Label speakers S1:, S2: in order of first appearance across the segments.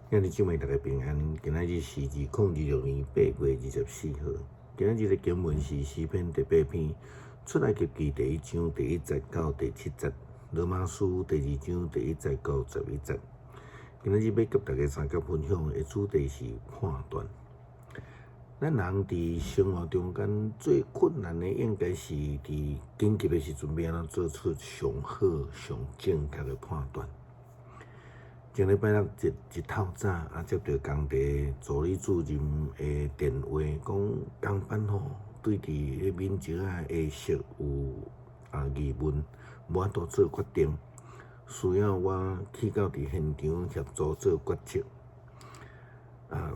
S1: 兄弟姊妹，大家平安。今仔日是2026年8月24號。今仔日的經文是詩篇第八篇，出埃及記第一章第一節到第七節，羅馬書第二章第一節到11節。今仔日欲佮大家相佮分享的主題是判斷。咱人佇生活中間最困難的，應該是佇緊急的時陣，欲按怎做出上好、上正確的判斷。前禮拜六一一透早，接著工地助理主任的電話，講工班吼對佇彼面石仔的色有疑問，無法度做決定，需要我去到佇現場協助做決策。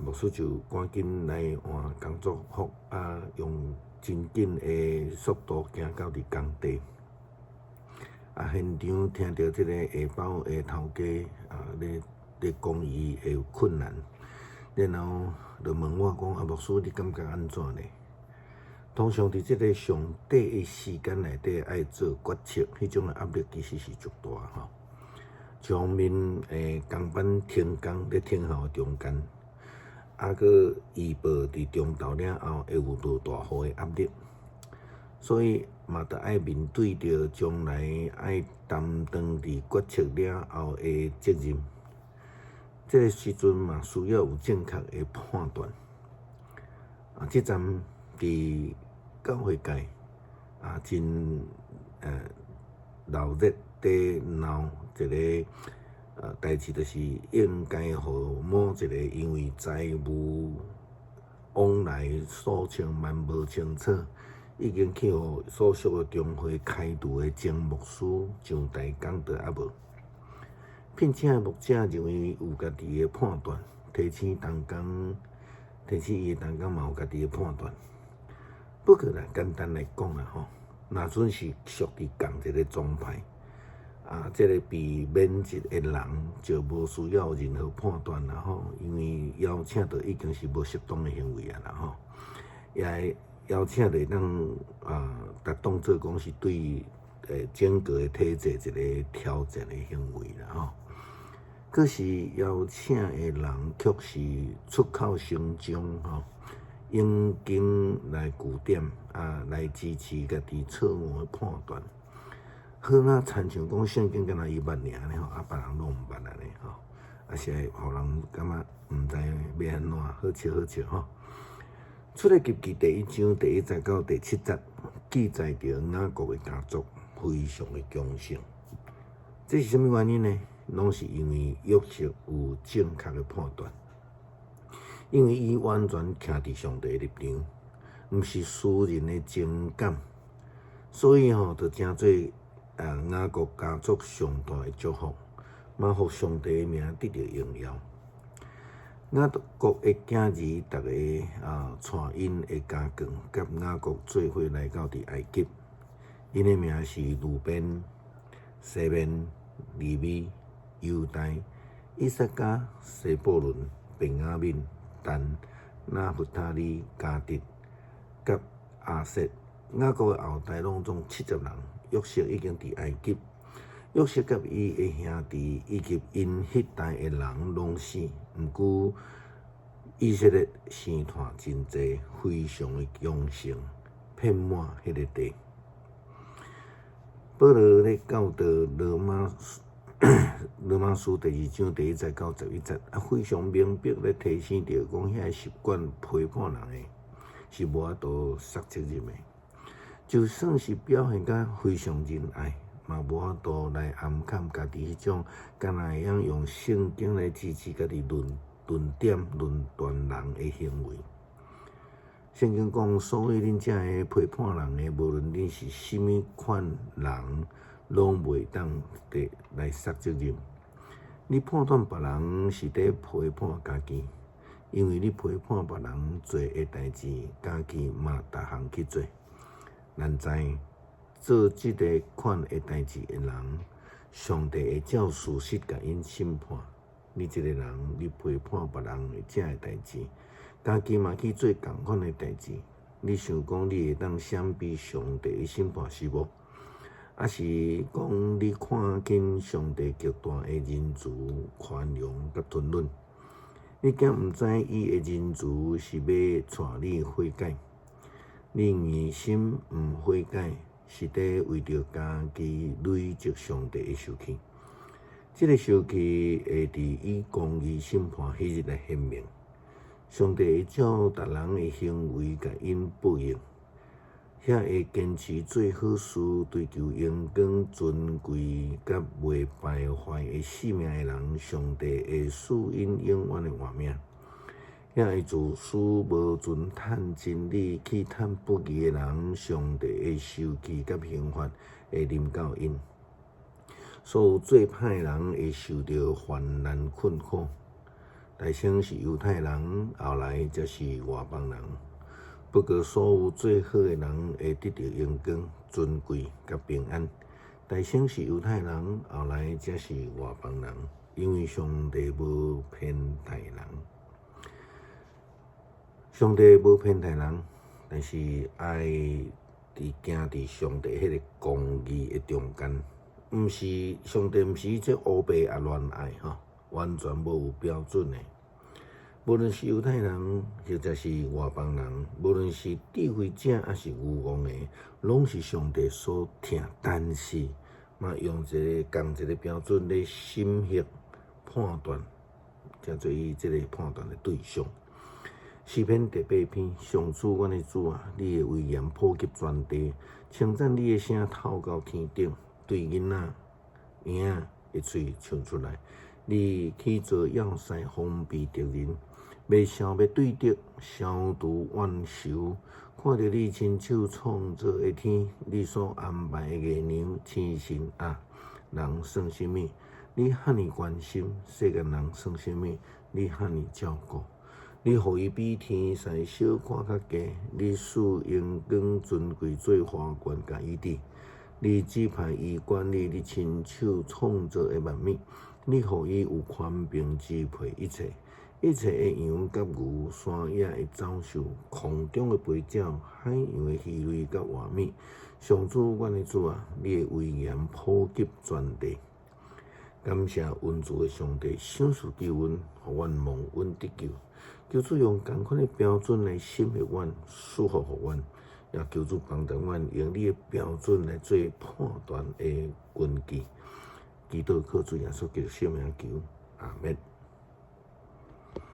S1: 牧師就趕緊來換工作服，用真緊的速度行到佇工地。現場聽著這個下包的頭家咧咧講伊的困難，然後就問我講：牧師，你感覺按怎呢？通常佇這個上短的時間內底愛做決策，彼種的壓力其實是足大吼。一方面，工班停工咧等候中間，閣預報佇中晝了後會有落大雨的壓力，所以嘛，著愛面對著將來愛擔當佇決策了後的責任。這個時陣嘛，需要有正確的判斷。這陣佇教會界真鬧熱佇鬧一个代誌，就是應該予某一個因為財務往來數清萬無清楚，已經去予所屬的中會開除的前牧師上台講道抑無？聘請的牧者認為有家己的判斷，提醒同工，提醒伊的同工嘛有家己的判斷。不過啦，簡單來講啦吼，若準是屬佇仝一个宗派，這个被免職的人就無需要任何判斷啦吼，因為邀請就已經是無適當的行為啊啦吼，也會邀請就會當達當做講是對整個的體制一个挑戰的行為啦吼。可是邀請的人卻是出口成章吼，引經來據點來支持家己錯誤的判斷。好若親像講聖經敢若伊捌爾呢吼，別人攏毋捌按呢吼，是會予人感覺毋知欲按怎，好笑好笑吼。出埃及記第一章第一節到第七節，記載著雅各的家族非常的強盛。這是啥物原因呢？攏是因為約瑟有正確的判斷，因為伊完全徛佇上帝的立場，毋是私人的情感，所以吼，就成做雅各家族上大的祝福，嘛予上帝的名得著榮耀。雅各的囝兒逐个帶𪜶的家眷，佮雅各做伙來到佇埃及，𪜶的名是呂便、西緬、利未、猶大、以薩迦、西布倫、便雅憫、但、拿弗他利、迦得、佮亞設。雅各的後代攏總70人。約瑟已經佇埃及，約瑟佮伊的兄弟以及𪜶彼代的人攏死，毋過以色列生湠真濟，非常的強盛，遍滿彼个地。保羅咧教導羅馬書第二章第一節到11節，非常明白咧提醒著講，遐个習慣批判人的，是無法度捒責任的。就算是表現甲非常仁愛，嘛無法度來掩蓋家己彼種，敢若會曉用聖經來支持家己論論點、論斷人的行為。聖經講，所以恁遮个批判人的，無論恁是啥物款人，攏袂當得來捒責任。你判斷別人是佇批判家己，因為你批判別人做的代誌，家己嘛逐項去做。咱知做這个款的代誌的人，上帝會照事實共𪜶審判。你這个人，你批判別人的這个代誌，家己嘛去做仝款的代誌，你想講你會當閃避上帝的審判是無？抑是講你看輕上帝極大的仁慈、寬容佮吞忍？你敢毋知伊的仁慈是欲帶你悔改？你硬心毋悔改，是佇為著家己累積上帝的受氣。這个受氣會佇以公義審判彼日來顯明。上帝會照逐人的行為共𪜶報應。遐會堅持做好事、追求榮光、尊貴佮袂敗壞的性命的人，上帝會賜𪜶永遠的活命。遐會自私無盡趁真理去趁不義的人，上帝的受氣佮刑罰會臨到𪜶。所有做歹的人會受著患難困苦，大先是猶太人，後來才是外邦人。不過，所有做好的人會得著榮光、尊貴佮平安。大先是猶太人，後來才是外邦人，因為上帝無偏待人。上帝無偏待人，但是愛佇行佇上帝彼个公義的中間，毋是上帝毋是這烏白仔亂愛吼，完全無有標準的。無論是猶太人，或者是外邦人，無論是智慧者抑是愚戇的，攏是上帝所疼。但是嘛，用一个仝一个標準咧審核判斷，才做伊這个判斷的對象。詩篇第八篇，上主，阮的主啊，你的威嚴普及全地，稱讚你的聲透到天頂，對囡仔嬰仔的喙唱出來。你起造要塞，防備敵人，欲消滅對敵，消除怨仇。看著你親手創造的天，你所安排的月娘星辰啊，人算啥物？你遐爾關心世間人算啥物？你遐爾照顧，你予伊比天使小可較低，你賜榮光尊貴做花冠，共伊戴。你指派伊管理你親手創造的萬物，你予伊有權柄支配一切，一切的羊佮牛，山野的走獸，空中的飛鳥，海洋的魚類佮活物。上主，阮的主啊，你的威嚴普及全地。感謝恩慈的上帝賞賜救恩，予阮蒙恩得救。求主用仝款的標準來審核阮，賜福予阮，也求主幫助阮用你的標準來做判斷的根據。祈禱靠主耶穌基督聖名求，阿們。